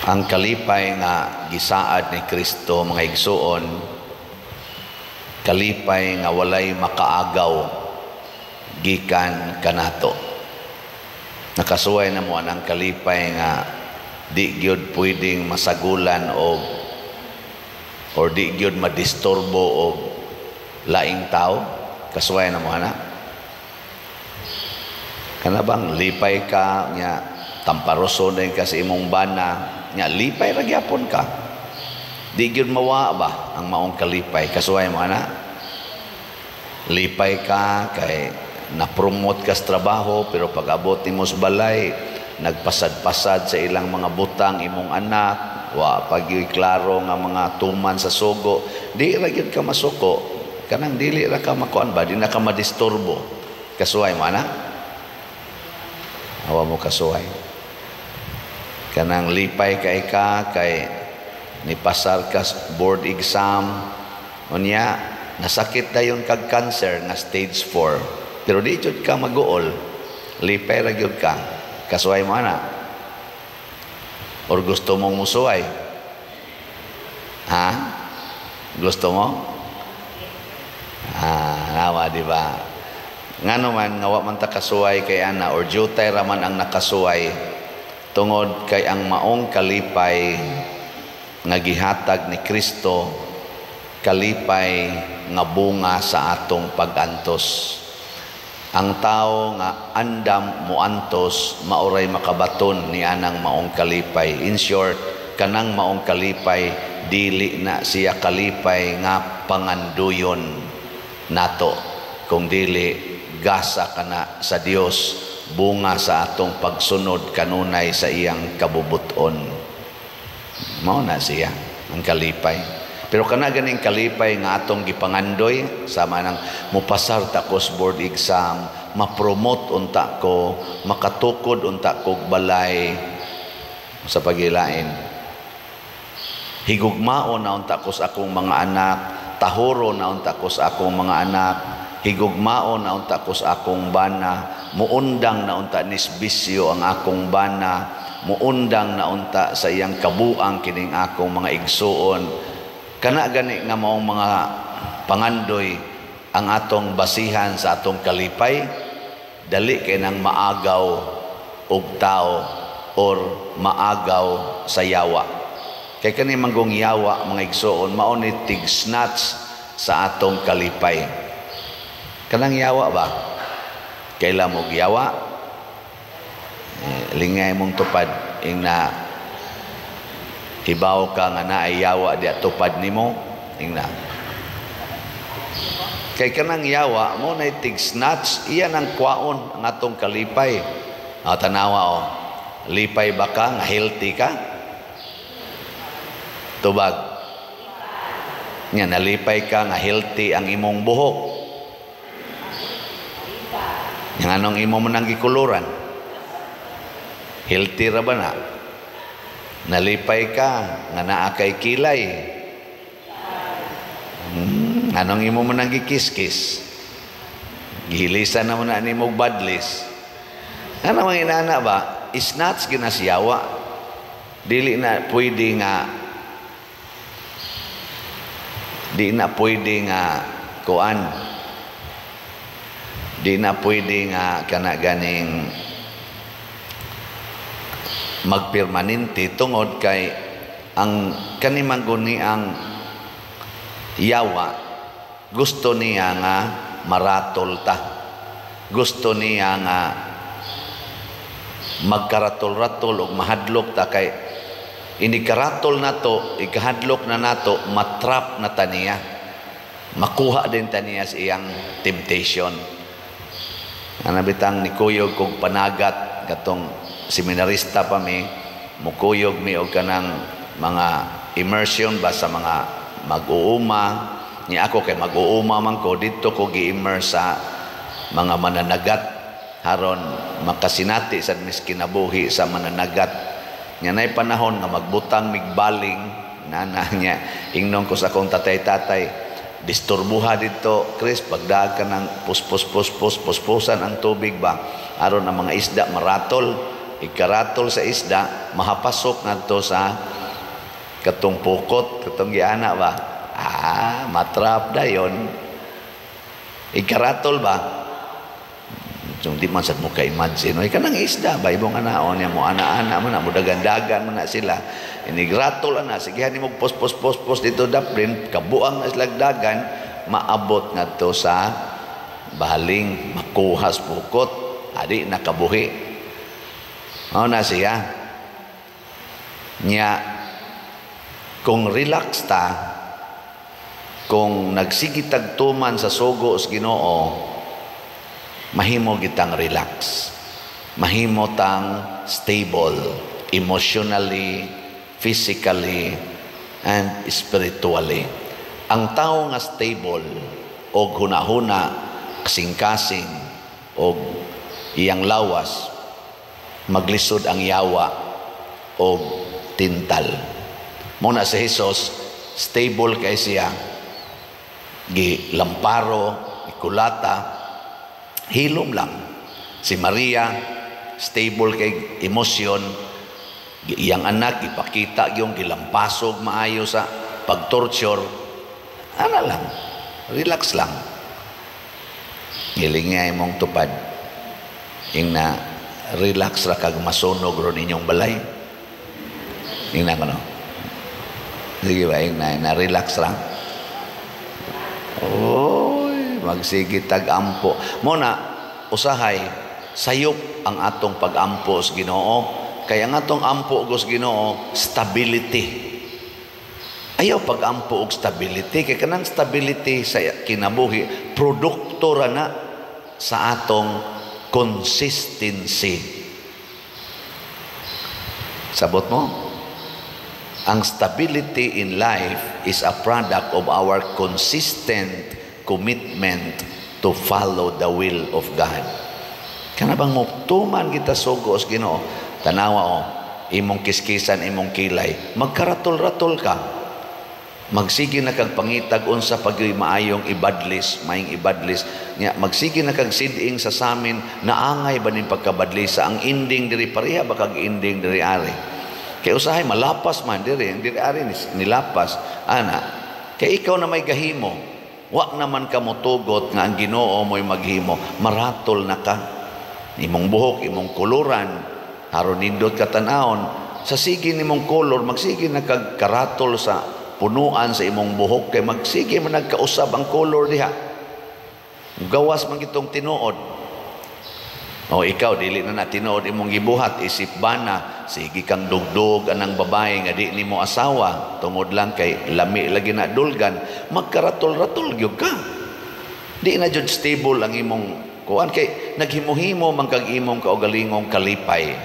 Ang kalipay nga gisaad ni Kristo, mga igsuon, kalipay nga walay makaagaw gikan kanato. Nakasuway na mo ang kalipay nga di gyud pwedeng masagulan og or di gyud madisturbo og laing tao? Kasuway na mo ana? Kana bang lipay ka nya tamparoso din ka sa imong bana nya lipay ra gyapon ka, di gyud mawa ba ang maong kalipay? Kasuway mo ana? Lipay ka kay na-promote ka sa trabaho, pero pag abot nimo sa balay, nagpasad-pasad sa ilang mga butang imong anak, wa pa gyud klaro nga mga tuman sa sugo, di ra gyud ka masuko, kanang dili ra ka makuan ba, di na ka madisturbo. Kasuway mo ana? Awa mo kasuway? Kanang lipay kay ka kay nipasar ka board exam, unya nasakit dayon kag cancer nga stage 4, pero di jud ka maguol, lipay ra gyud ka. Kasuway mo ana or gusto mong musuway? Ha, gusto mo? Ah, nawa, di ba? Ngano man nga wa man ta kasuway kay ana or jutay ra man ang nakasuway? Tungod kay ang maong kalipay nga gihatag ni Kristo, kalipay nga bunga sa atong pag-antos. Ang tao nga andam muantos, maoray makabaton ni anang maong kalipay. In short, kanang maong kalipay dili na siya kalipay nga panganduyon nato, kung dili gasa kana sa Dios, bunga sa atong pagsunod kanunay sa iyang kabubuton. Mao na siya ang kalipay. Pero kana ganing kalipay nga atong gipangandoy, sama nang mupasar ta ko sa board exam, ma-promote unta ko, makatukod unta ko balay sa pagilain, higugmao na unta ko sa akong mga anak, tahuro na unta ko sa akong mga anak, higugmao na unta ko sa akong bana, muundang na unta nisbisyo ang akong bana, muundang na unta sa iyang kabuang kining akong mga igsuon. Kana gani nga maong mga pangandoy ang atong basihan sa atong kalipay, dali kay nang maagaw og tao or maagaw sa yawa. Kay kani manggong yawa, mga igsuon, mao ni tig-snatch sa atong kalipay. Kanang yawa ba? Kaila mo yawa? Eh, lingay mong tupad ing na hibaw ka nga naay yawa di tupad nimo ing na. Kay kanang yawa mo na tig-snatch, iyan ang kwaon ang atong kalipay. O, tanawa o. Lipay ba ka nga healthy ka? Tubag. Nga nalipay ka nga healthy ang imong buhok. Yang anong imo man ang gikuluran? Healthy ra ba na? Nalipay ka nga naa kay kilay. Anong imo man ang gikiskis? Gihilisan na mo na nimo badlis. Ano mga inana ba? Snatch ginasiyawa. Dili na pwede nga di na pwede nga kuan. Di na pwede nga kana ganing magpermanente tungod kay ang kanimang guni ang yawa, gusto niya nga maratol ta, gusto niya nga magkaratol-ratol og mahadlok ta, kay inikaratol nato, ikahadlok na nato, matrap na ta niya, makuha din ta niya sa iyang temptation. Ana bitang nikuyog kog panagat katong seminarista pa mi, mukuyog mi og kanang mga immersion ba sa mga mag-uuma. Ni ako kay mag-uuma man ko, didto ko gi-immerse sa mga mananagat haron makasinati sad mis kinabuhi sa mananagat. Nya nay panahon nga magbutang migbaling nana niya, ingnon ko sa akong tatay-tatay, disturbuha didto Chris, pagdaag ka ng puspos puspos puspusan ang tubig ba aron ang mga isda maratol. Ikaratol sa isda, mahapasok ngadto sa katong pukot, katong giana ba? Ah, matrap dayon. Ikaratol ba? So, di man sad mo ka-imagine. Oy, kanang isda ba? Ibong anaon niya mo, ana-ana mo na, mo dagan-dagan mo na sila. Inigratol ana, sige mo pos pos pos pos dito daplin, kabuang na sila dagan, maabot ngadto sa bahaling, makuha sa pukot, adi nakabuhi. Mao na siya. Nya, kung relax ta, kung nagsigitag tuman sa sugo sa Ginoo, mahimo gitang relax. Mahimo tang stable emotionally, physically, and spiritually. Ang tao nga stable og hunahuna, kasing-kasing og iyang lawas, maglisod ang yawa og tintal. Muna si Jesus, stable kay siya, gilamparo, ikulata, hilom lang. Si Maria, stable kay emosyon, iyang anak, ipakita yung gilampasog maayo sa pag-torture, ana lang, relax lang. Hiling nga imong tupad. Ing na relax ra kag masunog ron inyong balay. Ing na kono. Sige ba, ing na relax ra. Oy, magsige tag ampo. Mo na usahay sayop ang atong pag-ampo sa Ginoo. Kay ang atong ampo sa Ginoo, stability. Ayaw pag-ampo og stability kay kanang stability sa kinabuhi produkto ra na sa atong consistency. Sabot mo? Ang stability in life is a product of our consistent commitment to follow the will of God. Kana bang muptuman kita sugo sa Ginoo? Tanawa o, imong kiskisan, imong kilay, magkaratol-ratol ka. Magsige na kag pangitag unsa pagyoy maayong ibadlis, maayong ibadlis. Nya magsige na kag siding sa samin, naangay ba ning pagkabadlisa ang ending diri, pareha ba kag ending diri ari. Kay usahay malapas man diri, ang diri ari nilapas ana. Kay ikaw na may gahimo, wa naman ka motugot nga ang Ginoo mo'y maghimo, maratol na ka. Imong buhok, imong koloran, aron nindot ka tan-awon, sa sige nimong kolor, magsige na kag karatol sa punuan sa imong buhok kay magsige man nagkausab ang color diha. Gawas man kitong tinuod. O ikaw dili na na tinuod imong gibuhat isip bana, sige kang dugdug anang babae nga di nimo asawa tungod lang kay lami lagi na dulgan, magkaratol-ratol gyud ka. Di na jud stable ang imong kuan kay naghimo-himo man kag imong kaugalingong kalipay.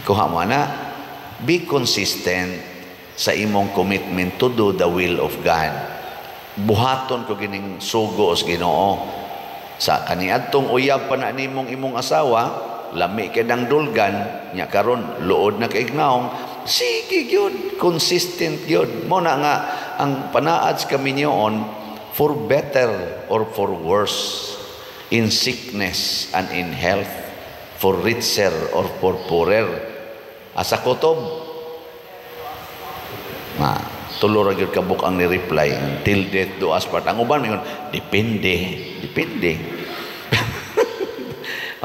Kuha mo na, be consistent sa imong commitment to do the will of God. Buhaton ko gining sugo sa Ginoo. Sa kaniadtong uyab pa na nimong imong asawa, lami kay dang dulgan, nya karon luod na kay naong, sige gyud, consistent gyud. Mo na nga ang panaad sa kaminyoon, for better or for worse, in sickness and in health, for richer or for poorer. Asa kutob? Ma, tulo ra gyud kabuk ang ni-reply, till death do us part. Ang uban mingon, depende, depende.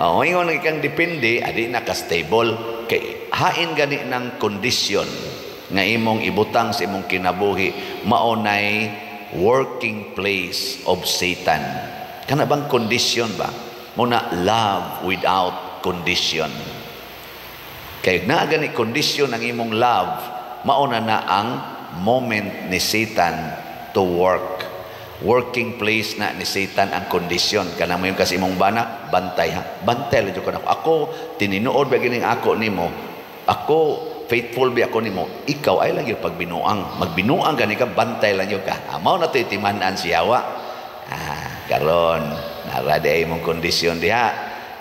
Oh, ingon kang depende, adi na ka stable kay hain gani ng kondisyon nga imong ibutang sa imong kinabuhi, mao nay working place of Satan. Kana bang kondisyon ba? Mo na love without condition. Kay naa gani kondisyon ang imong love, mauna na ang moment ni Satan to work. Working place na ni Satan ang kondisyon. Kana mo yung kasi imong bana, bantay ha. Bantay lang ko nako. Ako, tininuod ba gining ako nimo? Ako, faithful ba ako nimo? Ikaw ay lang yung pagbinuang. Magbinuang gani ka, bantay lang yun ka. Mao na to'y timan-an siyawa. Ah, karon, naradi ay imong kondisyon diha.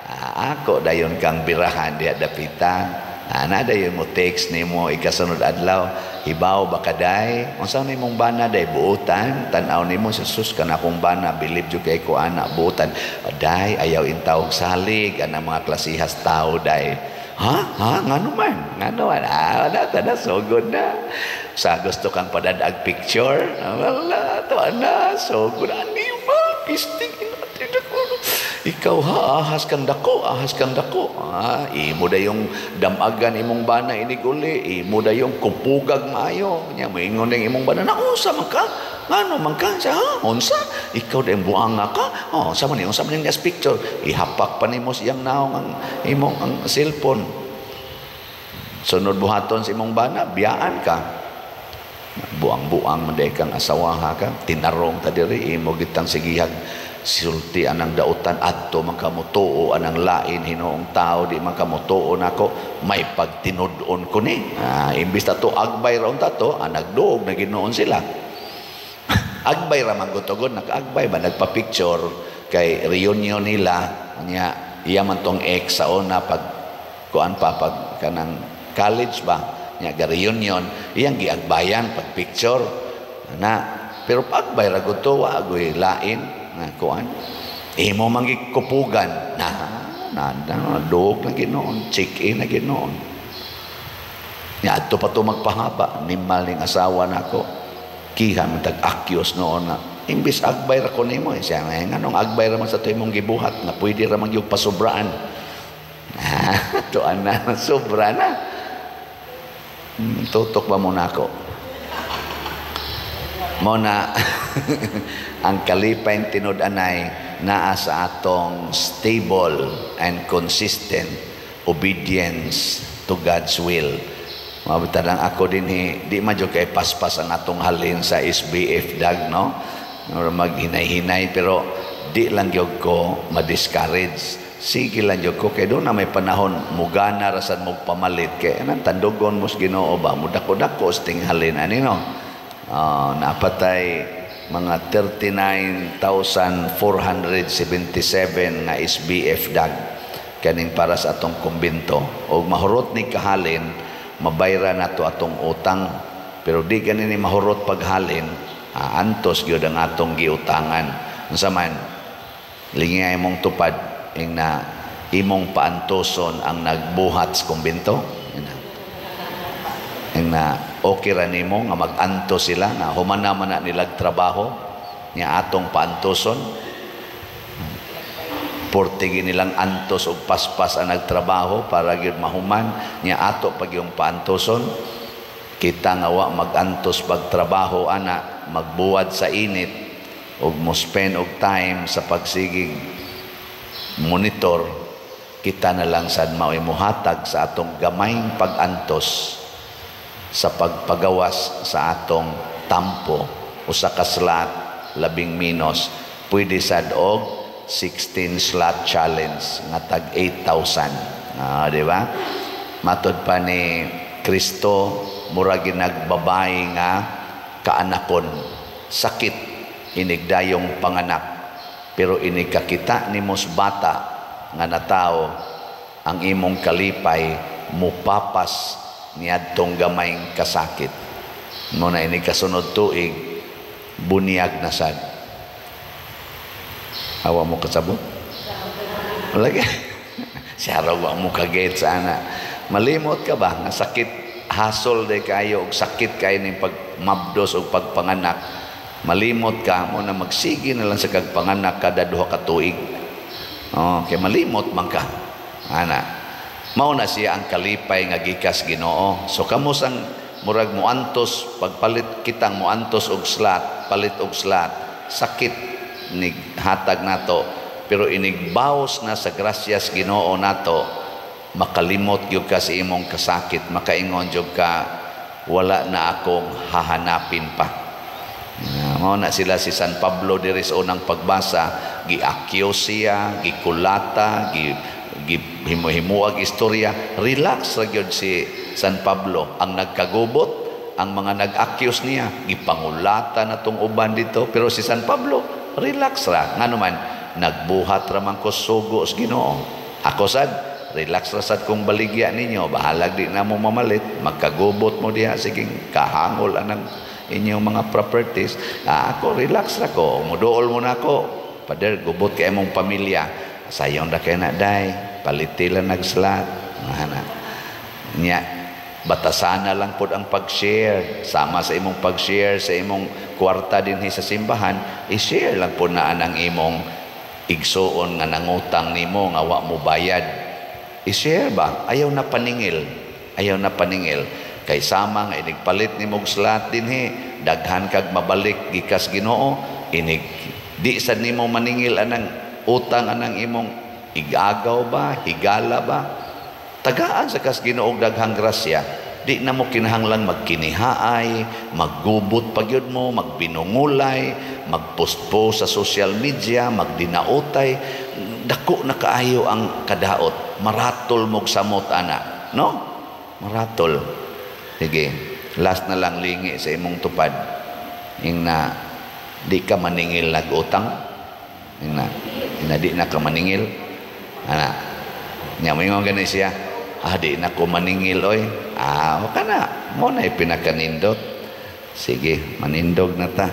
Ah, ako dayon kang birahan diha dapita. Ana dayon mo text nimo ikasunod adlaw, hibaw ba kaday? Unsa na imong bana day buotan? Tan-aw nimo sa sus kana akong bana, bilib jud kay ko ana buotan. Day ayaw intawog salig ana mga klasihas tao day. Ha? Ha? Ngano man? Ngano man? Ah, wala ta na, sugod na. Sa gusto kang padadag picture? Wala, to na, sugod. Animal, pisting, ikaw ha, ahas kang dako, ahas kang dako. Ah, imo dayong damagan imong bana inig uli, imo dayong kupugag maayo. Nya moingon ding imong bana, "Naunsa man ka? Ngano man ka?" Siya, "Ha? Unsa? Ikaw dayong buanga ka? Oh, unsa man ni? Unsa man ni picture?" Ihapak pa nimo siyang naong ang imong ang cellphone. Sunod buhaton sa imong bana, biyaan ka. Buang-buang man kang asawa ka, tinarong ta diri, imo gitang sigihag sulti anang dautan adto man kamutuo anang lain hinoong tao, di man kamutuo nako, may pagtinud-on ko ni. Ah, imbis ta to agbay ra unta to, ah, nagduog na Ginoon sila. Agbay ra man gutogon, nakagbay ba, nagpa-picture kay reunion nila nya, iya man tong ex sa una pag kuan pa, pag kanang college ba nya, ga reunion, iyang giagbayan pag picture na, pero pagbay ra gud to, wa agoy lain na kuan, imo man gikupugan na na, na duog na Ginoon, check in na Ginoon nya. Adto pa to magpahaba nimal ning asawa nako, kiha man tag akyos noon na imbis agbay ra ko nimo eh. Siya nga, nganong agbay ra man sa to imong gibuhat nga pwede ra man gyud pasubraan? Ah, tuan na, sobra na. Tutok ba mo nako mo na ang kalipay tinud-anay naa sa atong stable and consistent obedience to God's will. Mabita lang ako din di man jud kay paspas ang atong halin sa SBF dag, no? Or maghinay-hinay, pero di lang gyud ko ma-discourage. Sige lang gyud ko kay doon na may panahon mugana ra sad mo pamalit kay anang tandugon mo sa Ginoo ba, mudako-dako sa tinghalin ani, no? Napatay mga 39,477 nga SBF dag kaning para sa atong kumbento, og mahurot ni kahalin, mabayra nato atong utang, pero di gani ni mahurot paghalin, antos gyud ang atong giutangan. Unsa man lingay mong tupad ing na imong paantoson ang nagbuhat sa kumbento ing na okay ra nimo nga mag-antos sila nga human na man na nilag trabaho nya atong paantoson, portige nilang antos og paspas ang nagtrabaho para gyud mahuman nya ato pag yung paantoson? Kita nga wa magantos pagtrabaho ana, magbuwad sa init og mo spend og time sa pagsigig monitor, kita na lang sad mao'y muhatag sa atong gamayng pag-antos sa pagpagawas sa atong tampo. Usa ka slot labing minos, pwede sad og 16 slot challenge nga tag 8,000. Ah, di ba? Matod pa ni Kristo, mura ginagbabay nga kaanakon, sakit inigdayong panganak, pero inig kakita nimo sa bata nga natao, ang imong kalipay mupapas niadtong gamayng kasakit mo na. Inig kasunod tuig, bunyag na sad. Awa mo kasabot lagi siya raw, wa mo kaget sana. Malimot ka ba nga sakit, hasol day kayo og sakit kayo ning pagmabdos og pagpanganak? Malimot ka mo na, magsige na lang sa kagpanganak kada 2 ka tuig. Oh, kay malimot man ka ana. Mao na siya ang kalipay nga gikas Ginoo. So kamo sang murag muantos pagpalit, kitang muantos og slot, palit og slot, sakit nig hatag nato, pero inig bawas na sa grasyas Ginoo nato, makalimot gyud ka sa imong kasakit, makaingon gyud ka, "Wala na akong hahanapin pa." Mao na sila si San Pablo diri sa unang pagbasa, giakyo siya, gikulata, gi gihimuag istorya, relax ra gyud si San Pablo. Ang nagkagubot, ang mga nag-accuse niya, gipangulata na tong uban dito, pero si San Pablo relax ra. Ngano man, nagbuhat ra man ko sugo sa Ginoo. Ako sad, relax ra sad kung baligya ninyo, bahalag di na mo mamalit, magkagubot mo diha, sige kahangol anang inyong mga properties. Ah, ako relax ra ko, muduol mo na ako. "Pader, gubot kay imong pamilya." "Sayon ra kay na, day, paliti lang nag-slot." Ana. Nya batasana lang pod ang pag-share, sama sa imong pag-share sa imong kwarta dinhi sa simbahan, i-share lang pod na anang imong igsuon nga nangutang nimo nga wa mo bayad. I-share ba? Ayaw na paningil. Ayaw na paningil. Kay sama nga inig palit nimo og slot dinhi, daghan kag mabalik gikas Ginoo, inig di sad nimo maningil anang utang anang imong igagaw ba, higala ba? Tagaan sa kas Ginoo og daghang grasya. Di na mo kinahanglang magkinihaay, maggubot pa gyud mo, magbinungulay, magpost-post sa social media, magdinautay. Dako na kaayo ang kadaot. Maratol mog samot ana, no? Maratol. Sige, last na lang, lingi sa imong tupad. Ing na di ka maningil nag-utang. Ing na di na ka maningil. Ana. Nya moingon gani siya, "Ah, di na ko maningil oy." Ah, o kana. Mo na pinakanindot. Sige, manindog na ta.